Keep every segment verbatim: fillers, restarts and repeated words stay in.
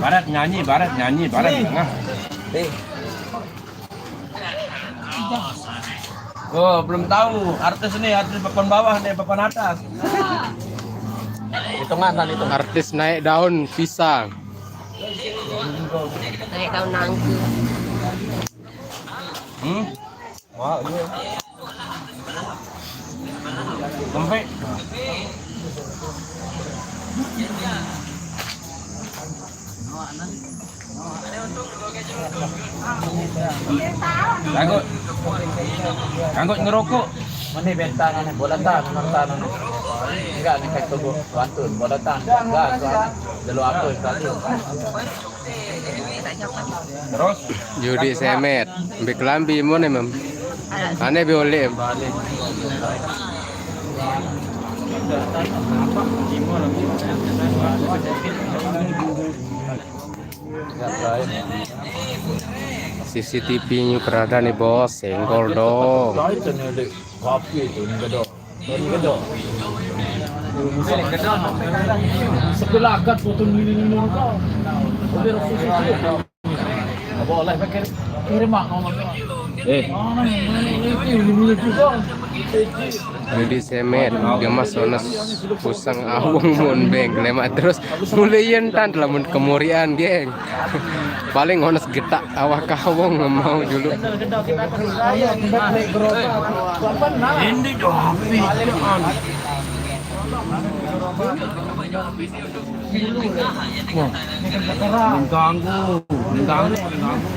Barat nyanyi, Barat nyanyi, Barat tengah. Oh, belum tahu. Artis nih, artis papan bawah nih, papan atas. Hitungan kan itu. Artis naik daun pisang. Naik daun nangka. Hmm? Wah, iya. Sampai. Kanggo, kanggo ngerokok. Mana bentang ni, bola tan, nonton tan. Enggak ni, kayak tunggu wantun, bola tan. Enggak, soalnya dulu aku tadi. Terus? Yudi semet, ambil kelambi mana, Mem? Aneh biolem. C C T V-nya berada nih, Bos, senggol dong. Sebelah kat foto ini, ini, ini, kau. Boleh raksasa itu. Boleh pakai. Kiri mak, ngomong. Eh. Mana yang mana itu, ini juga. Yudi semet, gemas sonas pusang awong mun beng, lemak terus. Mulai yen tan lamun kemurian, geng. Paling ones getak awak kawong mau dulu. Ini dopi. Wah, mengganggu, mengganggu, mengganggu.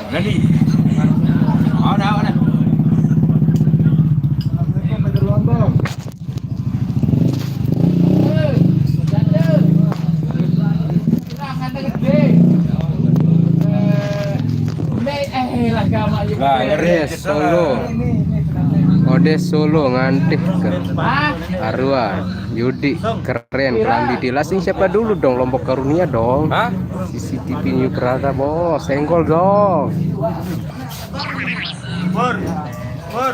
Jadi, ada, ada. Nah, Odes Solo. Odes Solo ngantih ke Arwa. Yudi keren, kelambi di lasing siapa dulu dong, Lombok Karunia dong. Hah? C C T V New Prada, Bos, senggol dong. Pur, pur.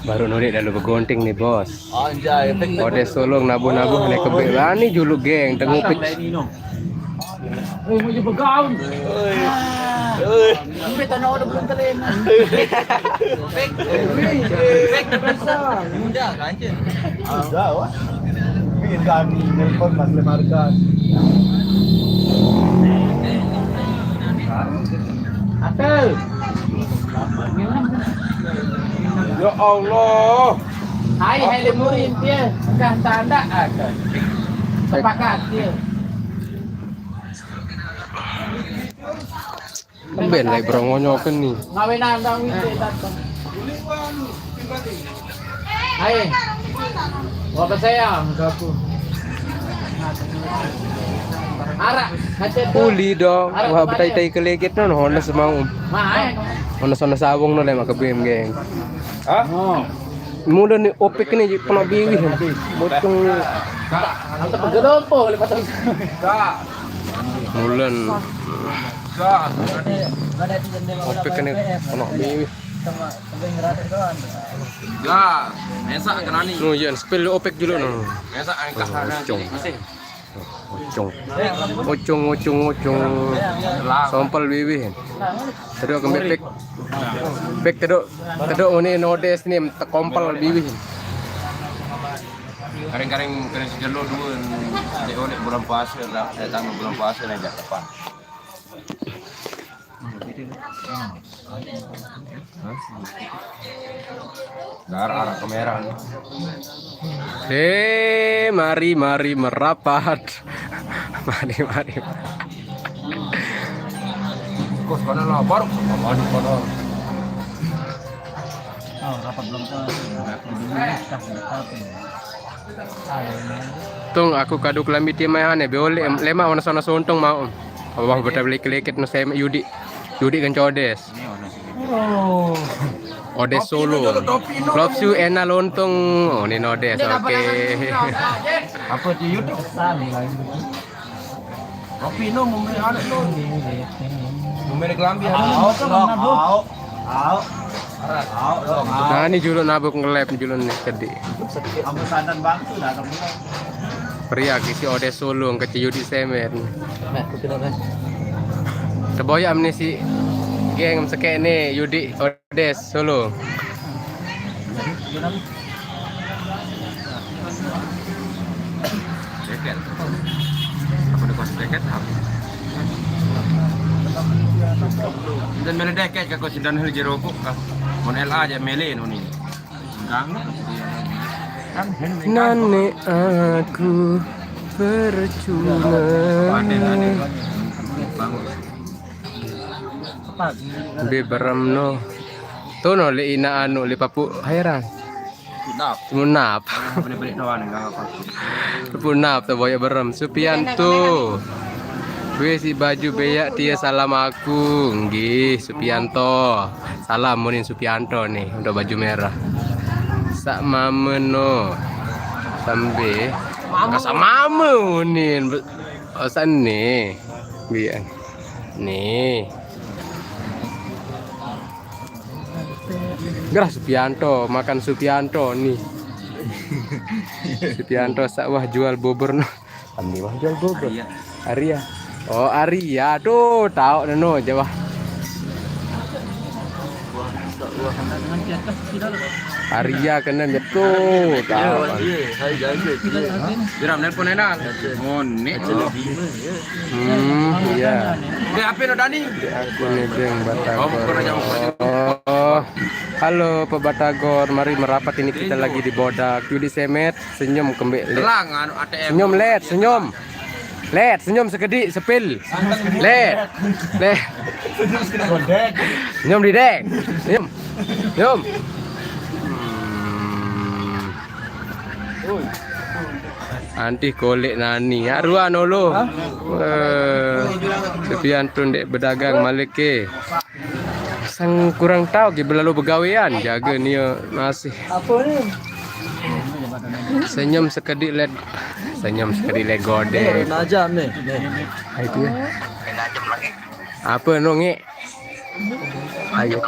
Baru nulik dalu begonting nih, Bos. Anjay, Odes Solo nabuh-nabuh nih kebe. Lah, nih juluk, geng, tengupik. Eh, mau coba gaun. Eh. Sampai tanah udah belum terima. Pek, pek, pek, bisa. Udah, lanjut. Udah, wah. Ini kami nelpon Mas Lemarga. Atel. Ya Allah. Hai, hai, lemurin dia. Udah tanda ada. Sepakat dia. Emben lai brongonyoken nih. Ngawe nandang wite dateng. Hai. Wah, saya ngaku. Arak, kacet. Uli dong. Wah, betai-tai kelegit non, honda semau. Honda-honda sawung non, lemak ke bim, geng. Hah? Oh. Mula ni opik ni pernah biwih. Bocong. Mantap, gedompo, lepas. Mulen. Opik ni pernah biwih. Ya, mesak kena ni. Nu, yan, spill opik dulu, nu. Mesak, angkat. Bocong. Masih. Ocong. Ocong, ocong, ocong. Sompel wiwih. Tedok kembe pek. Pek tedok, tedok ngene nodes ni tekompel wiwih. Karing-karing kena sejelo dua. Dek oleh bulan puasa lah, datang bulan puasa nak jak depan. Dar arah kamera. Eh, mari, mari merapat. Mari, mari. Kos kanan lah, baru mari kanan. Oh, rapat belum tahu. Tung, aku kadu kelambi timai hane, biole lemak mana sana sontong mau. Abah beta beli keleket no sem Yudi. Yudi kan codes. Oh. Odes Solo. Love you ena lontong. Oh, ni nodes. Oke. Apa di YouTube? Kopi no, mau merek anak no. Mau merek kelambi anak. Au, au, au, au. Nah, ini juluk nabuk ngelep juluk nih, kedi. Ambo santan bangku dah, kamu. Pria kisi ode sulung kecil Yudi Semen. Nah, kopi no, nah. Teboyam nih si geng sekek nih, Yudi Odes sulung. Deket. Apa udah pas deket, apa? Dan mele deket, kako sindan hel jerokok kah? Mon L A aja mele noni. Ganggu. Nane aku percuma. Aneh, aneh. Bangun. Be berem no. Tuh no, le ina anu, le papu heran. Munap. Munap. Munap, tuh boya berem. Supianto. Weh, si baju beak, dia salam aku. Nggih, Supianto. Salam munin Supianto nih, untuk baju merah. Sak mame no. Sambe. Nggak sak mame munin. Oh, sak nih. Biar. Nih. Gerah Supianto, makan Supianto nih. Supianto sak wah jual bubur no. Ambil wah jual bubur. Iya. Aria. Oh, Aria. Tuh, tahu no, Jawa. Aria kena betul, tahu. Iya, hai, jaga, iya. Hah? Geram nelpon Enal. Monek. Hmm, iya. Dia apa no Dani? Aku nebeng Batagor. Oh, pernah jauh, pernah jauh. Oh. Halo, Pak Batagor. Mari merapat, ini kita lagi di Bodak. Yudi Semet, senyum kembali. Telang, anu, A T M. Senyum, Let, senyum. Let, senyum sekedik, sepil. Let. Let. Senyum di dek. Senyum. Senyum. Hmm. Antih kolek nani. Aruan ulu. Eh, Supianto ndek bedagang malik ke. Sang kurang tahu ke belalu begawean, jaga nia masih. Apa ni? Senyum sekedik led, senyum sekedik led gode. Najam ni. Hai tu ya. Apa no ngek? Ayo.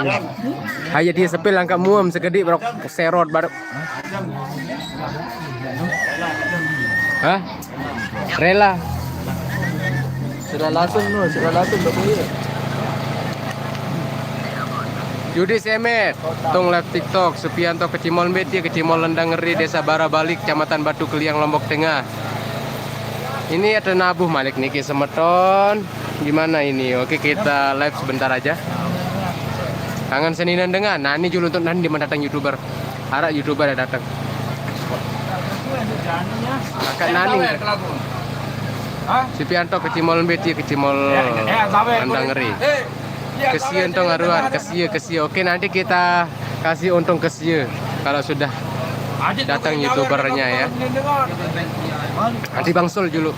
Ayo dia sepil angkat muam sekedik baru serot baru. Hah? Rela. Sudah langsung no, sudah langsung tak boleh. Yudi Semet, tong live TikTok, Supianto Kecimol Mbeti, Kecimol Lendang Ngeri, Desa Barabalik, Kecamatan Batu Keliang, Lombok Tengah. Ini ada nabuh malik niki semeton. Gimana ini? Oke, kita live sebentar aja. Kangen seninan dengan. Nah, ini julu untuk nanti mendatang YouTuber. Harap YouTuber ada datang. Angkat nani. Supianto Kecimol Mbeti, Kecimol Lendang Ngeri. Kesian tong aruan, kesia, kesia. Oke, nanti kita kasih untung kesia kalau sudah datang YouTubernya ya. Nanti Bang Sul dulu.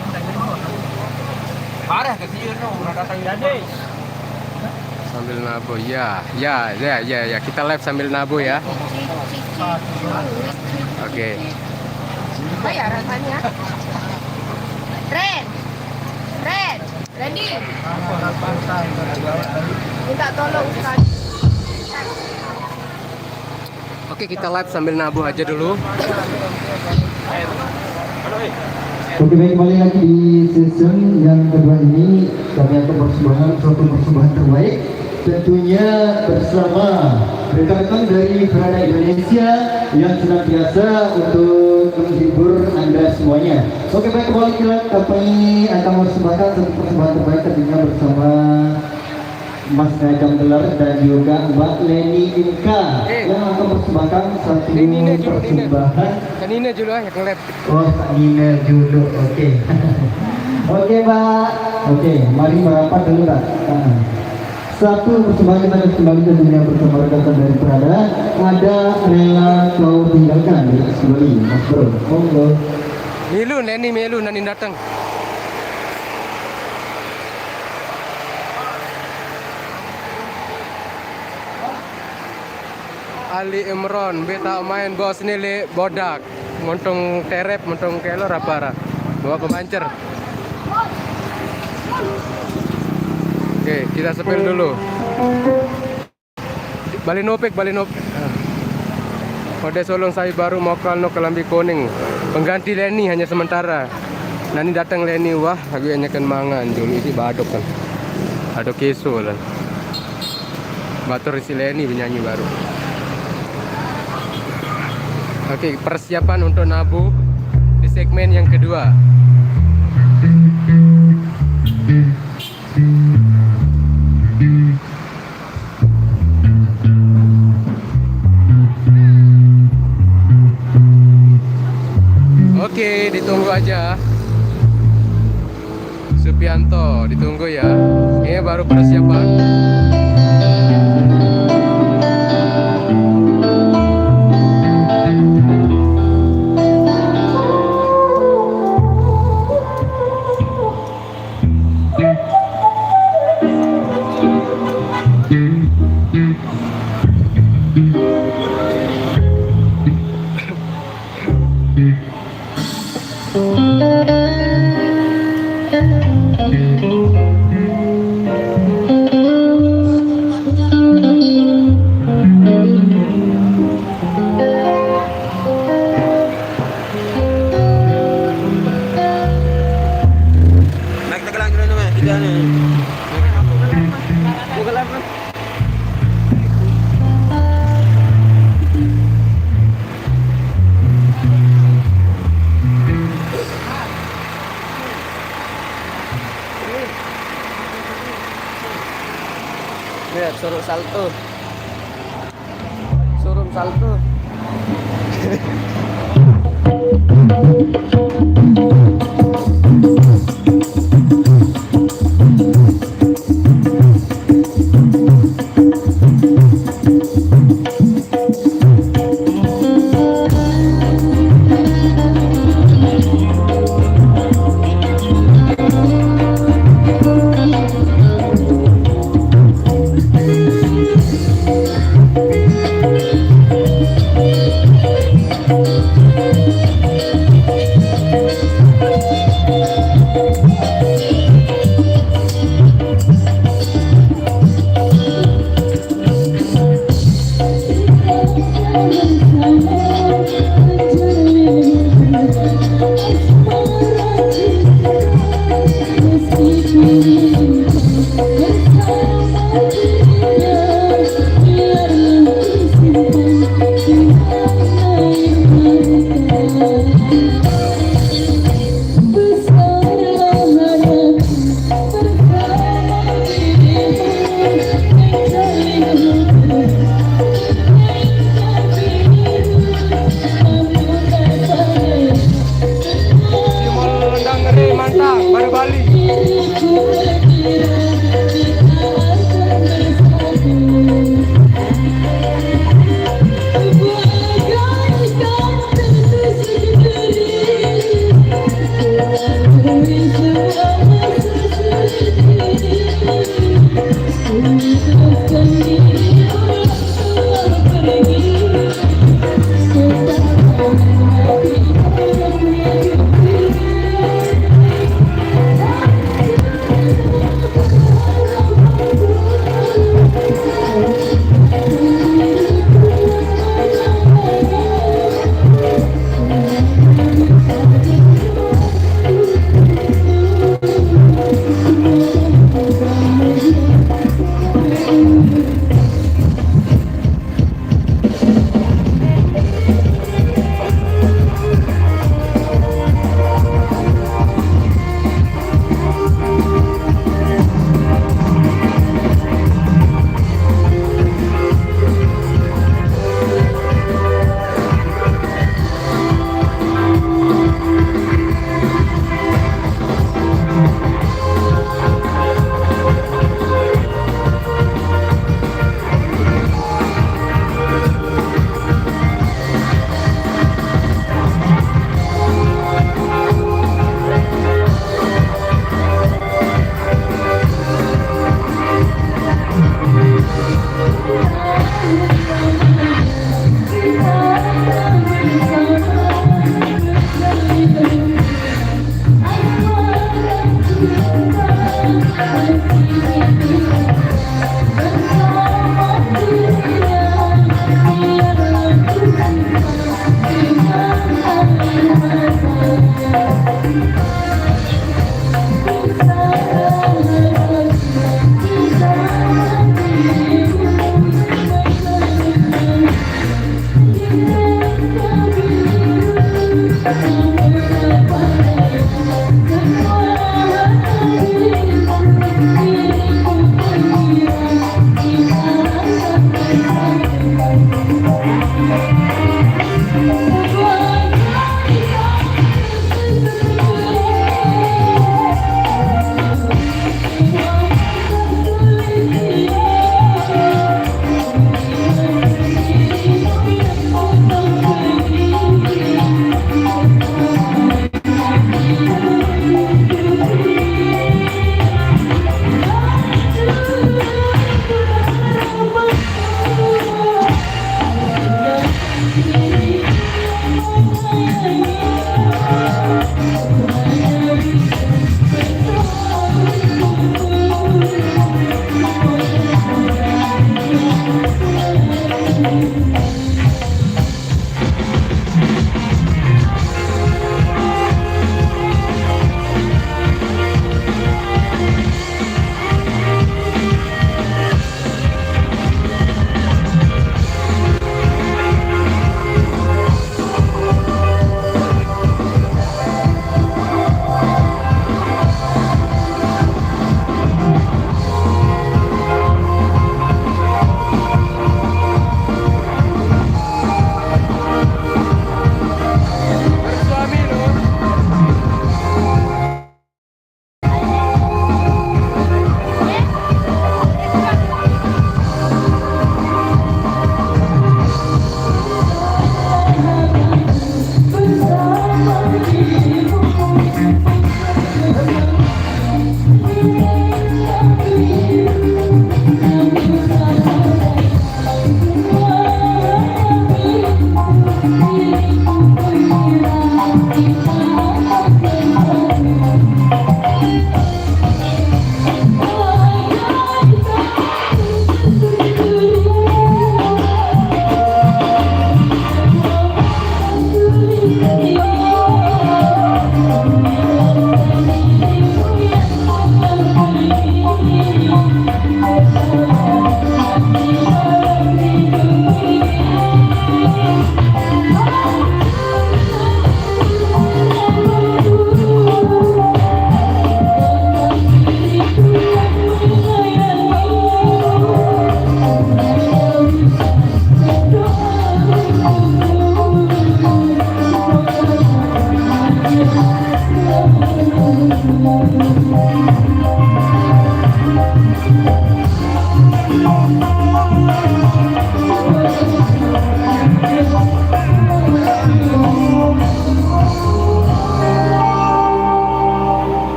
Parah kesia no, orang datang YouTuber. Sambil nabuh, ya, ya, ya, ya, ya. Kita live sambil nabuh ya. Oke. Apa ya rasanya? Ren, Ren, Randy. Minta tolong Ustaz. Oke, kita live sambil nabuh aja dulu. Oke, baik, kembali lagi di season yang kedua ini kami akan persembahkan suatu persembahan terbaik, tentunya bersama rekan-rekan dari Prada Indonesia yang senantiasa untuk menghibur Anda semuanya. Oke, baik, kembali kita kami akan persembahkan satu persembahan terbaik tentunya bersama Mas Ngajam Gelar dan juga Mbak Leni Inka Eh. Yang akan persembahkan satu Leni Inka juga, Leni Inka. Persembahan. Kan ini juga yang ngelap. Oh, Pak Nina dulu, oke. Oke, Pak. Oke, mari merapat dulu, Pak. Ah. Satu persembahan kita akan kembali ke dunia bersama rekan dari Prada. Ada Rela Kau Tinggalkan, kita kembali, Mas Bro. Monggo. Milu, Leni, milu, nani datang. Ali Imron, beta main bos ni le Bodak. Montong terep, montong kelor apa ra? Bawa pemancer. Oke, kita sepil dulu. Bale Nopek, Bale Nopek. Ode Solong Sawi Baru mokal no kelambi koning. Pengganti Leni hanya sementara. Nani datang Leni, wah, lagu nyaken mangan dulu isi badok kan. Badok keso lah. Batur isi Leni penyanyi baru. Oke, persiapan untuk nabuh di segmen yang kedua. Oke, ditunggu aja. Supianto, ditunggu ya. Ini baru persiapan. Naik tegelang dulu namanya, tidak nih. Bukan apa. Lihat, suruh salto. Suruh salto. Simon Londang ngeri mantap, baru Bali.